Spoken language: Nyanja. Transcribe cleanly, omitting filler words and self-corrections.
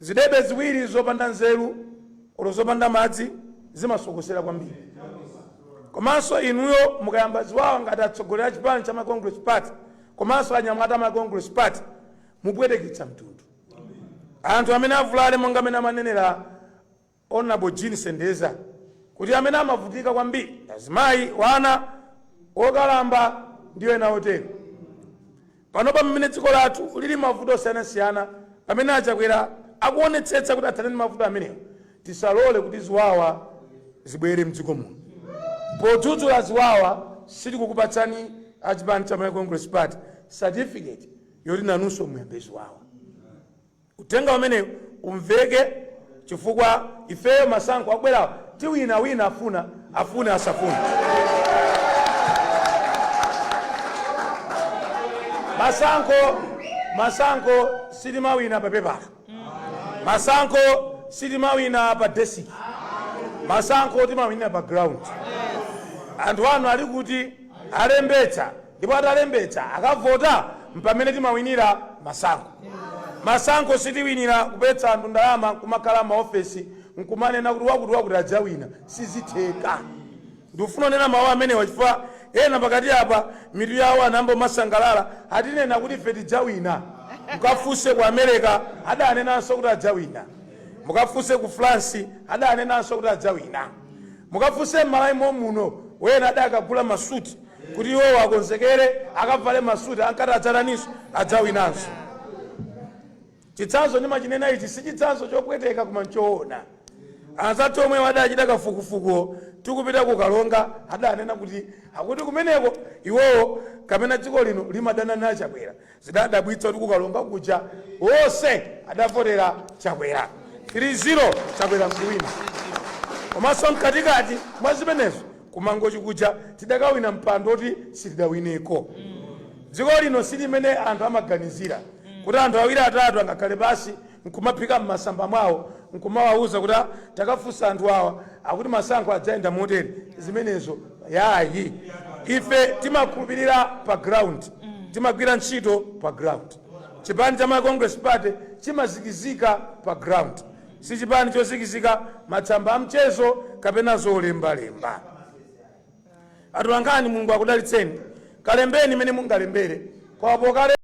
Zidebe ziwiri zopanda nzeru olo zopanda madzi zimasokosera kwambiri. Komanso inuyo mukayamba ziwawa ngati atsogoleri a chipani cha Malawi Congress Party komanso anyamata a Malawi Congress Party, mupweteketsa mtundu. Anthu amene avulale, monga amene amanenera Honorable Jean Sendeza kuti amene amavutika kwambiri ndi azimayi, wana, okalamba ndi ena otero. Panopa pamene dziko lathu lili mavuto osiyanasiyana, pamene aChakwera akuonetsetsa kuti athane ndi mavuto amenewa, tisalole kuti ziwawa zibwere mdziko muno. Podzudzula ziwawa, sitikukupatsani achipani cha Malawi Congress Party certificate yoti nanunso muyambe ziwawa. Uthenga umenewu umveke, chifukwa ifeyo masankho akubwerawa tiwina, wina afuna afune asafune. Masankho sitimawina pa pepala, masankho sitimawina pa desiki, masankho timawina pa ground. Anthu anu ali kuti alembetsa, ndipo atalembetsa akavota, mpamene timawinira masankho. Masankho sitiwinira kupetsa anthu ndalama, nkumakhala maofesi nkumanena kuti wakuti wakuti adzawina. Sizitheka. Ndikufuna kunena mawu amenewa chifukwa ena pakati apa mitu yawo anayamba kumasangalala, atinena kuti ife tidzawina. Mukafunse ku America, adanenanso kuti adzawina. Mukafunse ku France, adanenanso kuti adzawina. Mukafunse m'Malawi momuno, wena adakagula masuti kuti iwowo akonzekere akavale masuti, ankati adzataninso? Adzawinanso. Chitsanzo ndimachinena ichi si chitsanzo chopweteka, koma nchoona. Anzathu omwe adachita kafukufuku tikupita ku Kalonga adanena kuti akuti kumeneko iwowo kapena dziko lino limadana na Chakwera. Zidadabwitsa kuti kuKalonga kuja wonse adavotera Chakwera, 3-0 Chakwera nkuwina. Komanso mkatikati mwa zimenezo, kuMangochi kuja tidakawina mpando oti sitidawineko. Dziko lino silimene anthu amaganizira kuti anthu awiri atatu angakhale pasi nkumaphika mmasamba mwawo nkumawawuza kuti, "Ah, takafunsa anthu awa, akuti masankho adzayenda motere." Zimenezo yayi. Ife timakhulupirira pa ground, timagwira ntchito pa ground. Chipani cha Malawi Congress Party chimazikizika pa ground, si chipani chozikizika matsamba a mchezo kapena zolembalemba. Atolankhani, Mulungu akudalitseni. Kalembeni imene mungalembere kwapo kale.